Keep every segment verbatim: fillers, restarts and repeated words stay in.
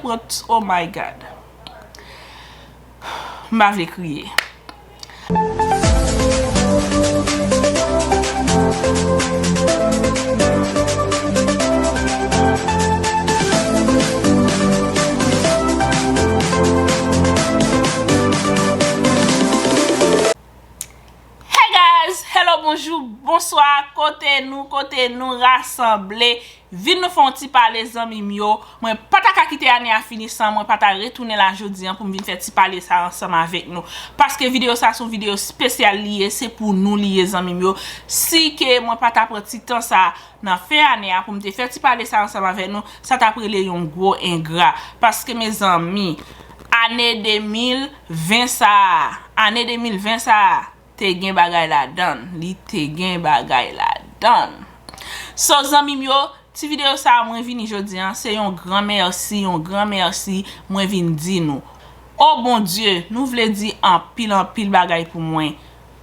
Pran t-, oh my God. M pa vle kriye. Hey guys, hello, bonjou, bonswa, kote nou, kote nou rasanble, vin nou fè yon ti pale zanmi m yo. Mwen pa ta ka kite ane a fini san mwen pa ta retounen la jodi an pou m vin fè ti pale sa ansanm avèk nou. Paske videyo sa se yon videyo espesyal li ye, se pou nou li ye zanmi m yo. Si ke mwen pa ta pran ti tan sa nan fen ane a pou m te fè ti pale sa ansanm avèk nou, sa t ap rele yon gwo engra. Paske mezanmi, ane de mil ven sa a, ane de mil ven sa a, te gen bagay ladan l. Li te gen bagay ladan l. So, zanmi m yo, ti videyo sa a mwen vini jodi an, se yon gran mèsi, yon gran mèsi mwen vin di nou. O Bondye, nou vle di anpil, anpil bagay pou mwen.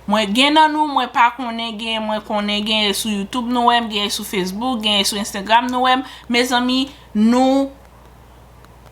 Mwen gen nan nou, mwen pa konnen, gen, mwen konnen, gen sou YouTube nou wè m, gen sou Facebook, gen sou Instagram nou wè m. Mezanmi, nou,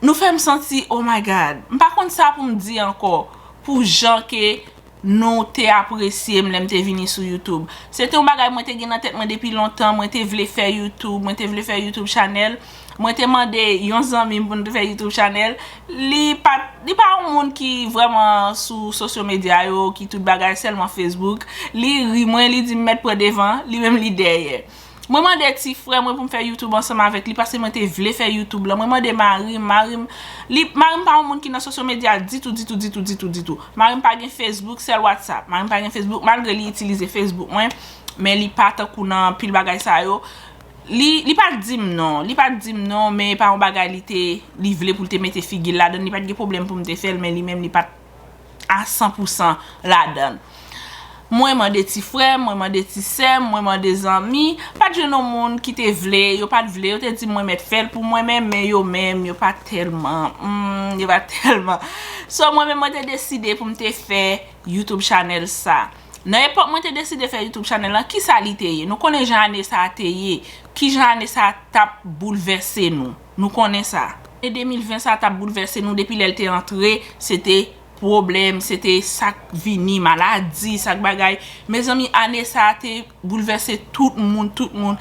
nou fè m santi, oh my God. M pa konn sa pou m di ankò, pou jan ke nou te apresye m lè m te vini sou YouTube. Se te yon bagay mwen te gen nan tèt mwen depi lontan, mwen te vle fè YouTube, mwen te vle fè YouTube channel. Mwen te mande yon zanmi m pou n te fè YouTube channel. Li pa, li pa yon moun ki vrèman sou sosyo medya yo, ki tout bagay, sèlman Facebook. Li ri mwen, li di m mèt pran devan, li menm li dèyè. Mwen mande ti frè mwen pou m fè YouTube ansanm avèk li, paske mwen te vle fè YouTube lan. Mwen mande mari m, mari m, li, mari m pa yon moun ki nan sosyo medya ditou, ditou, ditou, ditou, ditou. Mari m pa gen Facebook, sèl WhatsApp. Mari m pa gen Facebook, malgre li itilize Facebook mwen, men li pa tankou nan pil bagay sa yo. Li, li pa t di m non, li pa t di m non, men pa yon bagay li te, li vle pou l te mete figi l ladan l, li pa t gen pwoblèm pou m te fè l, men li menm li pa t a san pou san ladan l. Mwen mande ti frè m, mwen mande ti sè m, mwen mande zanmi, pa t jwenn yon moun ki te vle, yo pa t vle, yo te di m mwen mèt fè l pou mwen menm, men yo menm, yo pa tèlman, hmm, yo pa tèlman. So, mwen menm, mwen te deside pou m te fè YouTube channel sa. Nan epòk mwen te deside fè YouTube channel lan, kisa li te ye? Nou konnen jan ane sa a te ye, ki jan ane sa a t ap boulvèse nou. Nou konnen sa. Ane de mil ven sa a t ap boulvèse nou depi lè l te antre, se te pwoblèm, se te sa k vini, maladi, sa k bagay. Mezanmi, ane sa a te boulvèse tout moun, tout moun.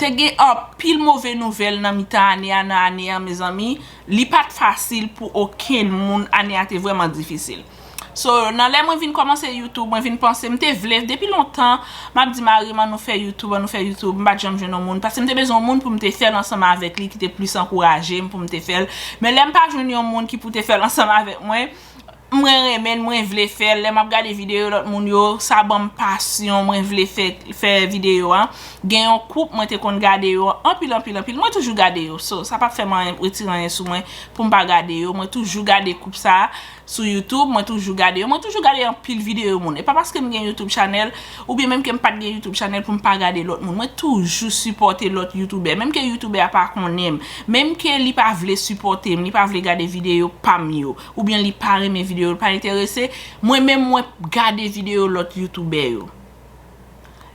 Te gen anpil move nouvèl nan mitan ane a, nan ane a, mezanmi. Li pa t fasil pou okenn moun, ane a te vrèman difisil. So, nan lè mwen vin kòmanse YouTube, mwen vin panse, m te vle, depi lontan, m ap di mari m, "Ann nou fè YouTube, ann nou fè YouTube." M pa t janm jwenn yon moun, paske m te bezwen yon moun pou m te fè l ansanm avèk li, ki te plis ankouraje m pou m te fè l. Men lè m pa jwenn yon moun ki pou te fè l ansanm avèk mwen, mwen renmen l, mwen vle fè l. Lè m ap gade videyo lòt moun yo, sa ban m pasyon, mwen vle fè, fè videyo a. Gen yon koup, mwen te konn gade yo anpil, anpil, anpil. Mwen toujou gade yo, so, sa p ap fè mwen retire anyen sou mwen pou m pa gade yo. Mwen toujou gade koup sa a. Sou YouTube, mwen toujou gade yo. Mwen toujou gade anpil videyo moun. E pa paske m gen YouTube channel, oubyen menm ke m pa t gen YouTube channel pou m pa gade lòt moun. Mwen toujou sipòte lòt youtubè. Menm ke youtubè a pa konnen m, menm ke li pa vle sipòte m, li pa vle gade videyo pa m yo, oubyen li pa renmen videyo, li pa enterese, mwen menm mwen gade videyo lòt youtubè yo.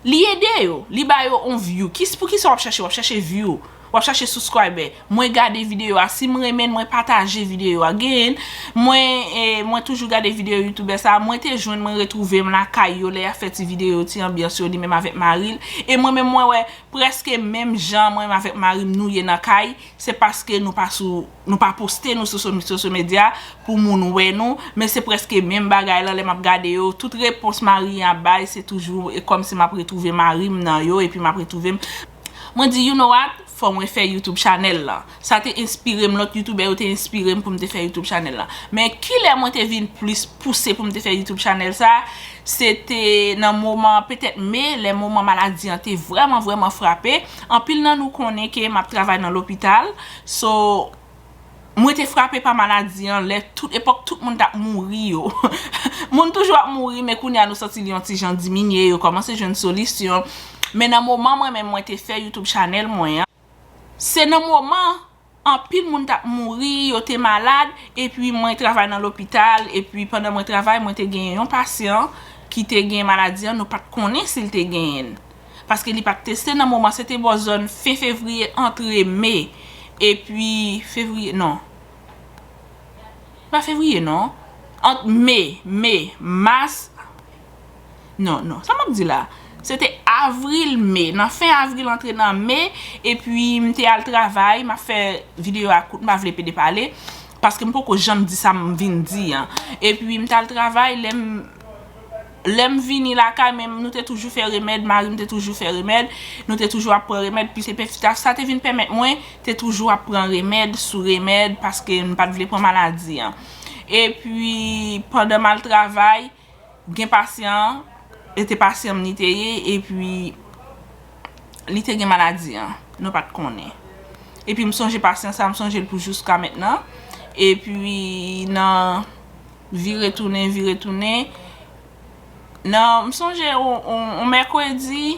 Li ede yo, li ba yo on view. Ki, poukisa w ap chache? W ap chache view, w ap chache subscriber. Mwen gade videyo a, si m renmen l, mwen pataje videyo a. Genyen, mwen, eh, mwen toujou gade videyo youtubè sa a. Mwen te jwenn, mwen retwouve m lakay yo, lè y ap fè ti videyo, ti anbyans yo, li menm avèk mari l. E mwen menm, mwen wè, prèske menm jan mwen menm avèk mari m nou ye nan kay, se paske nou pa sou, nou pa poste nou sou so-, sosyo medya pou moun wè nou, men se prèske menm bagay lan lè m ap gade yo, tout repons mari m ap bay, se toujou e kòmsi m ap retwouve mari m nan yo, epi m ap retwouve m. Mwen di, "You know what? Fò mwen fè YouTube channel lan." Sa te enspire m, lòt youtubè yo te enspire m pou m te fè YouTube channel lan. Men kilè mwen te vin plis pouse pou m te fè YouTube channel sa, se te nan moman, petèt me, lè moman maladi an te vrèman, vrèman frape. Anpil nan nou konnen ke m ap travay nan lopital. So, mwen te frape pa maladi an, lè tout, epòk tout moun t ap mouri yo. Moun toujou ap mouri, men kounye a nou santi li yon ti jan diminye, yo kòmanse jwenn solisyon. Men nan moman mwen menm mwen te fè YouTube channel mwen an, se nan moman anpil moun t ap mouri, yo te malad, epi mwen travay nan lopital, epi pandan mwen travay, mwen te genyen yon pasyan ki te gen maladi an, nou pa t konnen si l te genyen l. Paske li pa t teste nan moman, se te bò zòn fen fevriye, antre me. Epi fevriye, non. Pa fevriye, non. Ant me, me, mas, non, non. Sa m ap di la? Se te avril, me. Nan fen avril, antre nan me. Epi m te al travay. M ap fè videyo a kout. M pa vle pede pale. Paske m poko janm di sa m vin di an. Epi m t al travay. Lè m Lè m vini lakay, men nou te toujou fè remèd, mari m te toujou fè remèd, nou te toujou ap pran remèd, pi se pèfita sa te vin pèmèt mwen te toujou ap pran remèd sou remèd, paske m pa t vle pran maladi an. Epi, pandan m al travay, gen pasyan, e te pasyan m li te ye, epi li te gen maladi an, nou pa t konnen. Epi m sonje pasyan sa, m sonje l pou jiska mentnan. Epi nan vire tounen, vire tounen, nan, m sonje on, on, on mèkredi,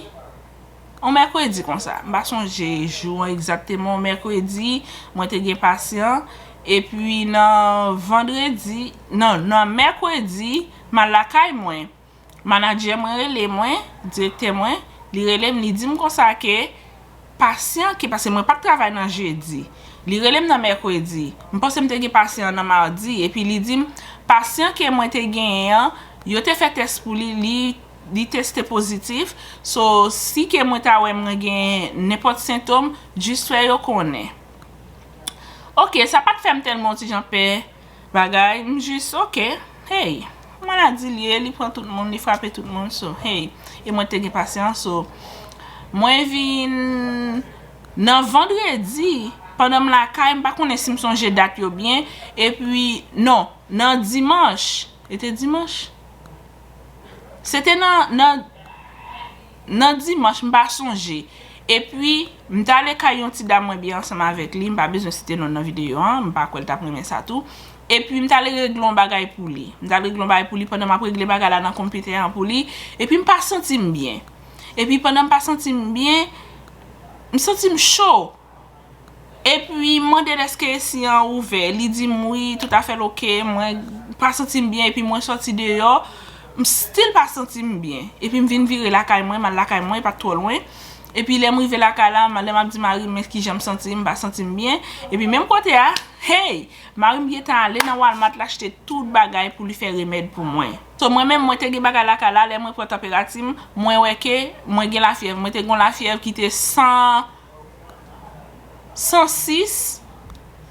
on mèkredi konsa. M pa sonje jou an egzakteman, on mèkredi, mwen te gen pasyan. Epi nan vandredi, non, nan mèkredi, m al lakay mwen. Manadjè mwen rele mwen, direktè mwen, li rele m, li di m konsa ke pasyan ke, paske mwen pa t travay nan jedi. Li rele m nan mèkredi. M panse m te gen pasyan nan madi, epi li di m, pasyan ke mwen te genyen an, yo te fè tès pou li, li, li teste pozitif. So, si ke mwen ta wè mwen gen nenpòt sentòm, jis fè yo konnen. Oke, sa pa t fè m tèlman yon ti jan pè. Bagay, m jis, oke, hey, maladi l ye, li pran tout moun, li frape tout moun, so, hey, e mwen te gen pasyan, so, mwen vin nan vandredi, pandan m lakay, m pa konnen si m sonje dat yo byen, epi, non, nan dimanch, e te dimanch? Se te nan, nan, nan dimanch, m pa sonje. Epi, m t ale kay yon ti dam mwen byen ansanm avèk li, m pa bezwen site non nan videyo an, m pa kwè l t ap renmen sa tou. Epi, m t ale regle yon bagay pou li. M t al regle yon bagay pou li pandan m ap regle bagay la nan konpitè an pou li. Epi, m pa santi m byen. Epi, pandan m pa santi m byen, m santi m cho. Epi, m mande l èske esi an ouvè. Li di m wi, tout afè l oke. Mwen pa santi m byen. Epi, mwen sòti deyò. M still pa santi m byen. Epi, m vin vire lakay mwen, m al lakay mwen, e pa t twò lwen. Epi, lè m rive lakay la, m, lè m ap di mari m, men kijan m santi m, m pa santi m byen. Epi, menm kote a, hey! Mari m gentan ale nan Walmart, l achte tout bagay pou li fè remèd pou mwen. So, mwen menm, mwen te gen bagay lakay la, lè mwen pran tanperati m, mwen wè ke mwen gen lafyèv. Mwen te gen yon lafyèv ki te san, san sis,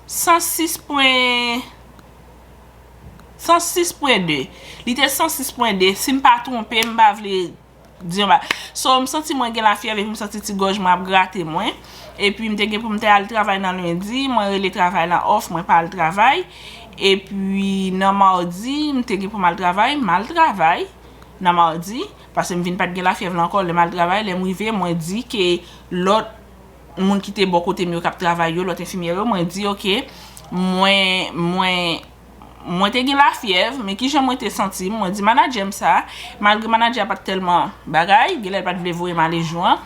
san sis pwen, san sis pwen de. Li te san sis pwen de. Si m pa twonpe, m pa vle di yon ba. So, m santi mwen gen lafyèv epi m santi ti gòj mwen ap grate mwen. Epi m te gen pou m te al travay nan lendi, mwen rele travay la off, mwen pa al travay. Epi nan madi, m te gen pou m al travay, m al travay nan madi, paske m vin pa t gen lafyèv la ankò. Lè m al travay, lè m rive, mwen di ke lòt moun ki te bò kote m yo k ap travay yo, lòt enfimyè yo, mwen di, oke, mwen, mwen, mwen te gen lafyèv, men kijan mwen te santi m, mwen di manadjè m sa, malgre manadjè a pa t tèlman bagay, genlè l pa t vle voye m ale jou an,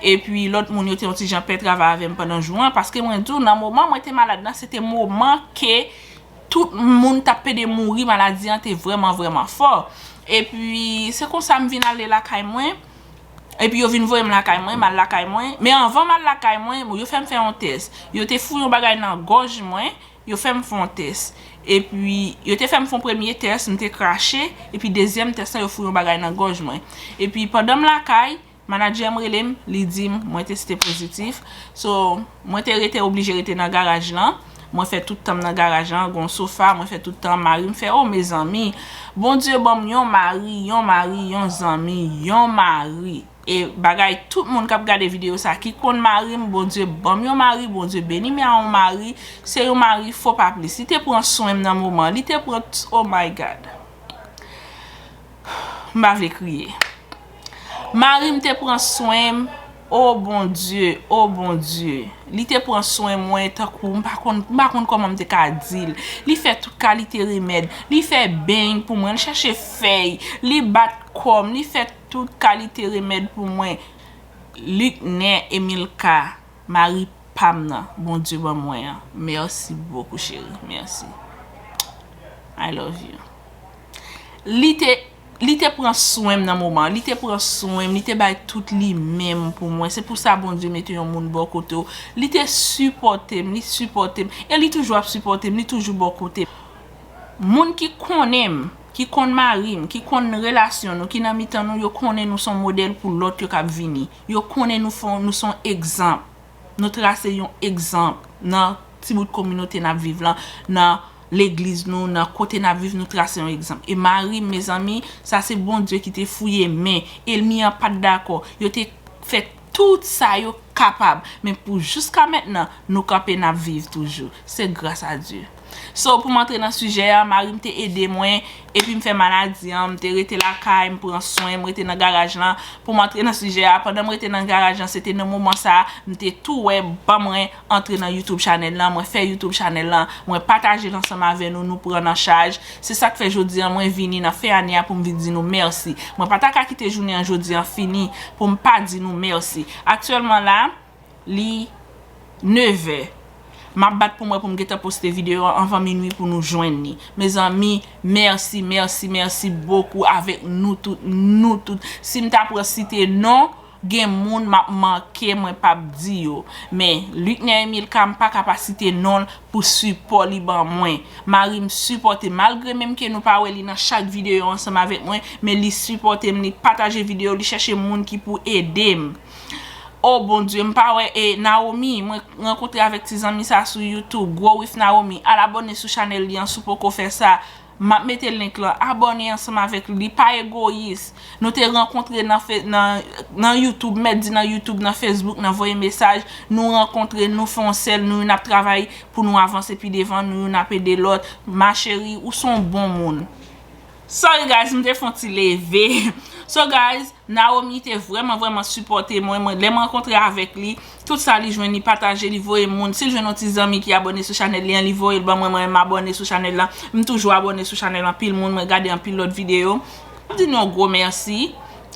epi lòt moun yo te yon ti jan pè travay avè m pandan jou an, paske mwen di w, nan moman mwen te malad nan, se te moman ke tout moun t ap pede mouri, maladi an te vrèman, vrèman fò. Epi, se konsa m vin ale lakay mwen. Epi, yo vin voye m lakay mwen, m al lakay mwen. Men anvan m al lakay mwen, yo fè m fè yon tès. Yo te fouye yon bagay nan gòj mwen, yo fè m fè yon tès. Epi, yo te fè m fè yon premye tès, m te krache. Epi, dezyèm tès la, yo fouye yon bagay nan gòj mwen. Epi, pandan m lakay, manadjè m rele m, li di m mwen teste pozitif. So, mwen te rete, oblije rete nan garaj lan. Mwen fè tout tan m nan garaj lan, gon sofa, mwen fè tout tan, mari m fè, o mezanmi. Bondye ban m yon mari, yon mari, yon zanmi, yon mari. E bagay tout moun k ap gade videyo sa ki konn mari m, Bondye ban m yon mari, Bondye beni m a yon mari, se yon mari fò pa plis. Li te pran swen m nan moman, li te pran, oh my God. M pa vle kriye. Mari m te pran swen m, o Bondye, o Bondye. Li te pran swen mwen tankou, m pa konn, m pa konn kòman m te ka di l. Li fè tout kalite remèd. Li fè beny pou mwen, li chache fèy, li bat kò m, li fè tout kalite remèd pou mwen. Liknè Emilka, mari pa m nan, Bondye ban mwen an. Merci beaucoup, chérie. Merci. I love you. Li te, Li te pran swen m nan moman, li te pran swen m, li te bay tout li menm pou mwen. Se pou sa Bondye mete yon moun bò kote w. Li te sipòte m, li sipòte m, e li toujou ap sipòte m, li toujou bò kote m. Moun ki konnen m, ki konn mari m, ki konn relasyon nou, ki nan mitan nou, yo konnen nou se yon modèl pou lòt yo k ap vini. Yo konnen nou fon, nou se yon egzanp. Nou trase yon egzanp nan ti bout kominote n ap viv lan, nan legliz nou, nan kote n ap viv, nou trase yon egzanp. E mari m, mezanmi, sa se Bondye ki te fouye men. Ènmi an pa t dakò. Yo te fè tout sa yo kapab. Men pou jiska mentnan, nou kanpe, n ap viv toujou. Se gras a Dye. So, pou m antre nan sijè a, mari m te ede mwen, epi m fè maladi an, m te rete lakay, m pran swen, m rete nan garaj lan. Pou m antre nan sijè a, pandan m rete nan garaj lan, se te nan moman sa a, m te tou wè, ban mwen antre nan YouTube channel lan, mwen fè YouTube channel lan, mwen pataje l ansanm avè nou, nou pran nan chaj. Se sa k fè jodi an, mwen vini nan fen ane a pou m vin di nou mèsi. Mwen pa ta ka kite jounen an jodi an fini pou m pa di nou mèsi. Aktyèlman la, li nevè. M ap bat pou mwen pou m gentan poste videyo an anvan minwi pou nou jwenn li. Mezanmi, mèsi, mèsi, mèsi bokou avèk nou tout, nou tout. Si m ta pran site non, gen moun m ap manke, mwen p ap di yo. Men, Luckner Emilka, m pa ka pa site non l pou sipò li ban mwen. Mari m sipòte, malgre menm ke nou pa wè li nan chak videyo ansanm avèk mwen, men li sipòte m, li pataje videyo, li chèche moun ki pou ede m. O Bondye, m pa wè, e, Naomi, mwen rankontre avèk ti zanmi sa sou YouTube, Grow with Naomi. Al abòne sou chanèl li an si w poko fè sa. M ap mete link lan, abòne ansanm avèk li, pa egoyis. Nou te rankontre nan fe-, nan, nan YouTube, mèt di nan YouTube, nan Facebook, nan voye mesaj. Nou rankontre, nou fè yon sèl, nou youn ap travay pou nou avanse pi devan, nou youn ap ede lòt. Ma chérie, ou se yon bon moun. Sorry guys, m te fè yon ti leve. So guys, Naomi te vrèman, vrèman sipòte mwen. Mwen, lè m rankontre avèk li, tout sa li jwenn, li pataje, li voye moun. Si l jwenn yon ti zanmi ki abòne sou chanèl li an, li voye l ban mwen, mwen, m abòne sou chanèl lan. M toujou abòne sou chanèl anpil moun, mwen gade anpil lòt videyo. M di nou yon gwo mèsi.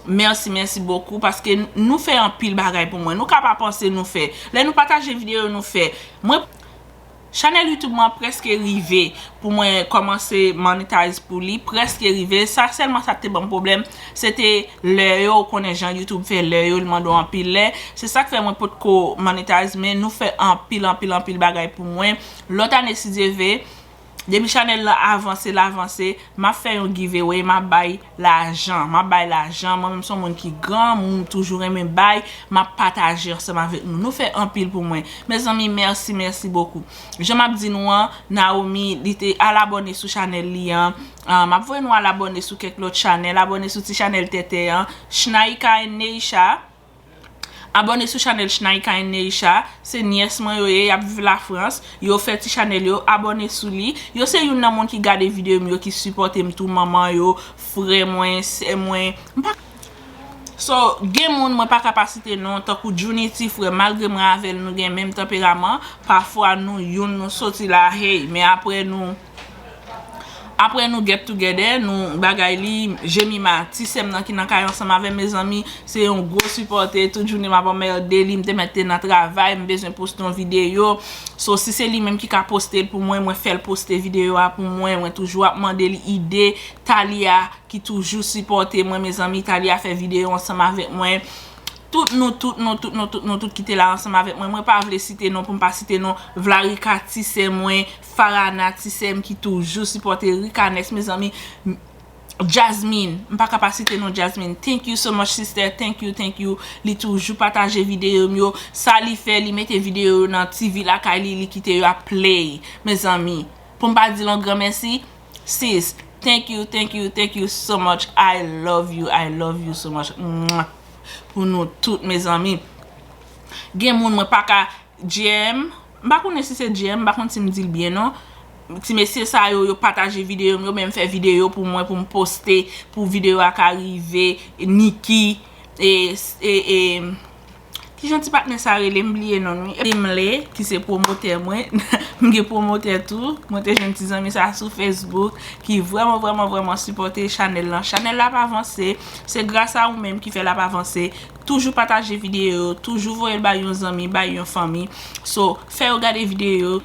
Mèsi, mèsi bokou, paske n-, nou fè anpil bagay pou mwen. Nou ka pa panse nou fè. Lè nou pataje videyo, nou fè. Mwen, Chanèl YouTube mwen prèske rive pou mwen kòmanse monetize pou li, prèske rive. Sa sèlman sa k te ban m pwoblèm, se te lè yo, ou konnen jan YouTube fè lè yo, li mande w anpil lè. Se sa k fè mwen potko monetize, men nou fè anpil, anpil, anpil bagay pou mwen. Lòt ane, si Dye ve, depi chanèl lan avanse, l avanse, m ap fè yon giveaway, m ap bay lajan. M ap bay lajan. Mwen menm se yon moun ki granmou, m toujou renmen bay. M ap pataje ansanm avèk nou. Nou fè anpil pou mwen. Mezanmi, mèsi, mèsi bokou. Jan m ap di nou an, Naomi, li te al abòne sou chanèl li an. Ah, m ap voye nou al abòne sou kèk lòt chanèl. Abòne sou ti chanèl Tètè an. Shnaika and Neisha. Abòne sou chanèl Shnaika and Neisha. Se nyès mwen yo ye, y ap viv Lafrans. Yo fè ti chanèl yo, abòne sou li. Yo se youn nan moun ki gade videyo m yo, ki sipòte m tou, manman yo, frè mwen, sè mwen. M pa So, gen moun mwen pa ka pa site non, tankou Junity, frè, malgre mwen avè l, nou gen menm tanperaman, pafwa nou youn nou soti la, hey, men apre nou, apre nou get together, nou bagay li, Jemima, ti sè m nan ki nan kay ansanm avè m, mezanmi, se yon gwo sipòtè, tout jounen m ap anmède li, m te mèt te nan travay, m bezwen poste yon videyo. So, si se li menm ki ka poste l pou mwen, mwen fè l poste videyo a pou mwen, mwen toujou ap mande l ide, Talia, ki toujou sipòte mwen, mezanmi, Talia fè videyo ansanm avèk mwen. Tout nou, tout nou, tout nou, tout nou, tout ki te la ansanm avèk mwen. Mwen pa vle site non pou m pa site non. Vlarika, ti sè mwen, Farana, ti sè m ki toujou sipòte, Ricanex, mezanmi. Jasmine, m pa ka pa site non Jasmine. Thank you so much, sister. Thank you, thank you. Li toujou pataje videyo m yo. Sa li fè, li mete videyo yo nan T V lakay li, li kite yo ap play. Mezanmi, pou m pa di l yon gran mèsi, sis, thank you, thank you, thank you so much. I love you, I love you so much. Mwah. Pou nou tout, mezanmi. Gen moun mwen pa ka, J M, m pa konnen si se J M, m pa konn si m di l byen non. Ti mesye sa yo, yo pataje videyo m yo, men m fè videyo pou mwen, pou m poste, pou videyo a ka rive, Niki, e, e, e, kijan ti patnè sa rele, m bliye non l wi. Emle, ki se pwomotè mwen. M gen pwomotè tou. Mwen te jwenn ti zanmi sa sou Facebook, ki vrèman, vrèman, vrèman sipòte chanèl lan. Chanèl la ap avanse. Se gras a ou menm ki fè l ap avanse. Toujou pataje videyo yo, toujou voye l bay yon zanmi, bay yon fanmi. So, fè yo gade videyo yo.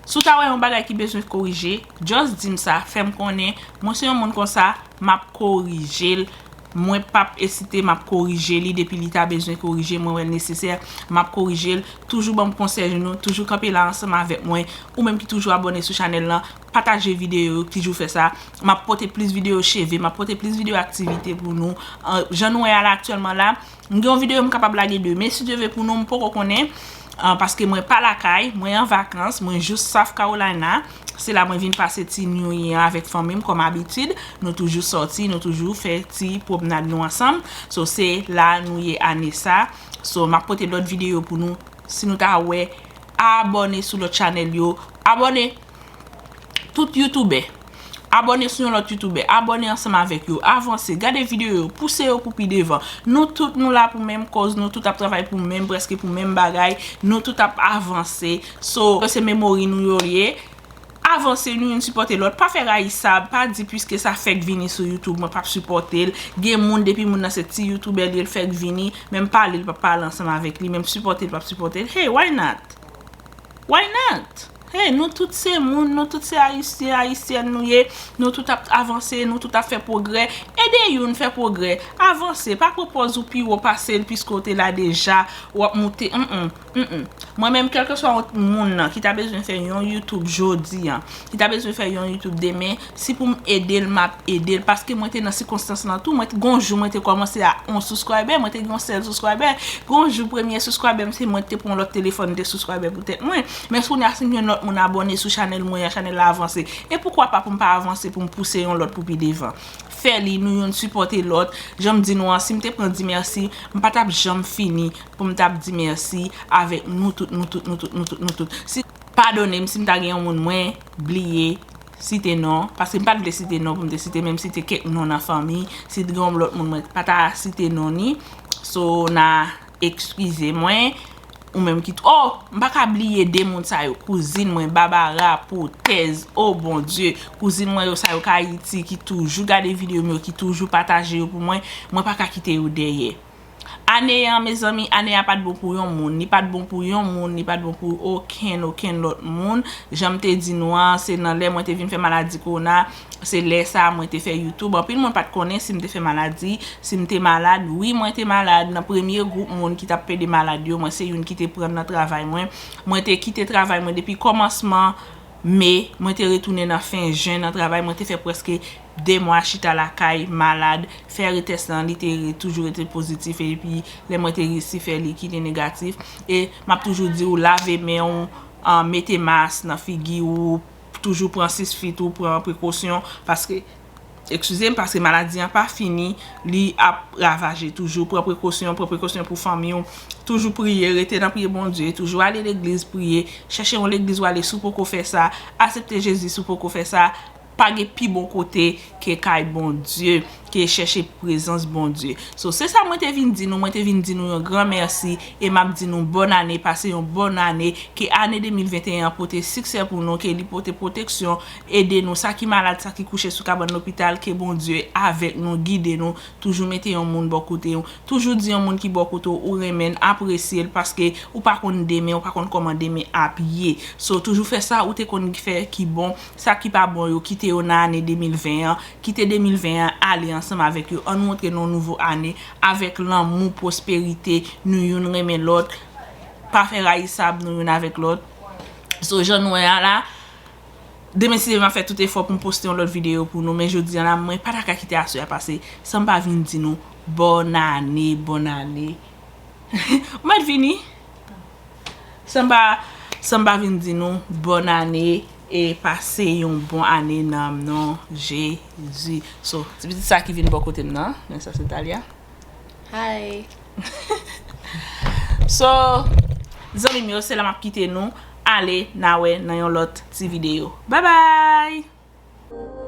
Si w ta wè yon bagay ki bezwen korije, just di m sa, fè m konnen. Mwen se yon moun konsa, m ap korije l. Mwen p ap ezite, m ap korije li depi li ta bezwen korije, mwen wè l nesesè, m ap korije l. Toujou ban m konsèy nou, toujou kanpe la ansanm avèk mwen. Ou menm ki toujou abòne sou chanèl lan, pataje videyo yo, toujou fè sa. M ap pote plis videyo cheve, m ap pote plis videyo aktivite pou nou. An, jan nou wè a la aktyèlman la, m gen yon videyo m kapab lage demen, si Dye vle pou nou, m poko konnen. An, paske mwen pa lakay, mwen an vakans, mwen jis South Carolina. Se la mwen vin pase ti New Year an avèk fanmi m kòm abitid. Nou toujou sòti, nou toujou fè ti pwomnad nou ansanm. So, se la nou ye ane sa. So, m ap pote lòt videyo pou nou. Si nou ta wè, abòne sou lòt chanèl yo. Abòne! Tout youtubè. Abòne sou yon lòt youtubè. Abòne ansanm avèk yo. Avanse. Gade videyo yo. Pouse yo pou pi devan. Nou tout nou la pou menm kòz. Nou tout ap travay pou menm, prèske pou menm bagay. Nou tout ap avanse. So, se memori nou yo ye. Avanse, nou youn sipòte lòt. Pa fè rayisab. Pa di piske sa fèk vini sou YouTube, mwen p ap sipòte l. Gen moun, depi moun nan se ti youtubè li ye, l fèk vini. Menm pale, l p ap pale ansanm avèk li. Menm sipòte, l p ap sipòte l. Hey, why not? Why not? Hey, nou tout se moun, nou tout se ayisyen, ayisyèn nou ye, nou tout ap avanse, nou tout ap fè pwogrè. Ede youn fè pwogrè, avanse, pa pran pòz ou pi wo pase l, piske w te la deja, w ap moute, mm, mm, mm. Mwen menm, kèlkeswa yon moun nan ki ta bezwen fè yon YouTube jodi a, ki ta bezwen fè yon YouTube demen, si pou m ede l, m ap ede l, paske mwen te nan sikonstans lan tou. Mwen t-, gon jou mwen te kòmanse a yon subscriber, mwen te gen yon sèl subscriber. Gon jou premye subscriber m se mwen ki te pran yon lòt telefòn, m te subscriber pou tèt mwen. Men kounye a si m jwenn lòt moun abòne sou chanèl mwen an, chanèl la avanse. E poukwa pa pou m pa avanse pou m pouse yon lòt pou pi devan? Fè li, nou youn sipòte lòt. Jan m di nou an, si m te pran di mèsi, m pa t ap janm fini pou m t ap di mèsi avèk nou tout, nou tout, nou tout, nou tout, nou tout. Si, padone m si m ta gen yon moun mwen bliye site non, paske m pa t vle site non pou m te site, men m site kèk non nan fanmi. Si t gen yon lòt moun mwen pa ta site non ni. So, n a eskize mwen. Ou menm ki, oh, m pa ka bliye de moun sa yo. Kouzin mwen, Babara, Potèz, oh Bondye. Kouzin mwen yo sa yo k Ayiti, ki toujou gade videyo m yo, ki toujou pataje yo pou mwen. Mwen pa ka kite yo dèyè. Ane an, mezanmi, ane a pa t bon pou yon moun. Li pa t bon pou yon moun, li pa t bon pou okenn, okenn lòt moun. Jan m te di nou an, se nan lè mwen te vin fè maladi kowona, se lè sa a mwen te fè YouTube. Anpil moun pa t konnen si m te fè maladi, si m te malad. Wi, mwen te malad. Nan premye gwoup moun ki t ap plede malad yo, mwen se youn ki te pran nan travay mwen. Mwen te kite travay mwen depi kòmansman me, mwen te retounen nan fen jen nan travay. Mwen te fè prèske de mwa chita lakay, malad, fè retès lan, li te re-, toujou rete pozitif, epi lè mwen te resi fè li, ki te negatif. E m ap toujou di w, lave men w, an, mete mas nan figi w, toujou pran sis fit ou, pran prekosyon, paske, eskize m, paske maladi an pa fini, li ap ravaje toujou. Pran prekosyon, pran prekosyon pou fanmi w. Toujou priye, rete nan priye Bondye, toujou ale legliz priye, chèche yon legliz w ale si w poko fè sa, aksepte Jezi si w poko fè sa, pa gen pi bon kote ke kay Bondye, ke chèche prezans Bondye. So, se sa mwen te vin di nou, mwen te vin di nou yon gran mèsi, e m ap di nou bòn ane, pase yon bòn ane, ke ane de mil venteyen an pote siksè pou nou, ke li pote pwoteksyon, ede nou, sa ki malad, sa ki kouche sou kabann lopital, ke Bondye avèk nou, gide nou, toujou mete yon moun bò kote w, toujou di yon moun ki bò kote w, ou renmen l, apresye l, paske ou pa konn demen, ou pa konn kòman demen ap ye. So, toujou fè sa ou te konn fè ki bon, sa ki pa bon yo, kite yo nan ane de mil ven an, kite de mil ven an ale ansanm avèk yo, ann nou antre nan yon nouvo ane, avèk lanmou, pwosperite, nou youn renmen lòt, pa fè rayisab nou youn avèk lòt. So, jan nou wè a la, demen si Dye vle m ap fè tout efò pou m poste yon lòt videyo pou nou, men jodi a la, mwen pa ta ka kite aswè a pase san m pa vin di nou bòn ane, bòn ane. Ou mèt vini? San m pa, san m pa vin di nou bòn ane e pase yon bon ane nan non Jezi. So, ti pitit sa ki vin bò kote m nan, men sa se Talia. Hi. So, zanmi m yo, se la m ap kite nou. Ale, n a wè nan yon lòt ti videyo. Bye bye!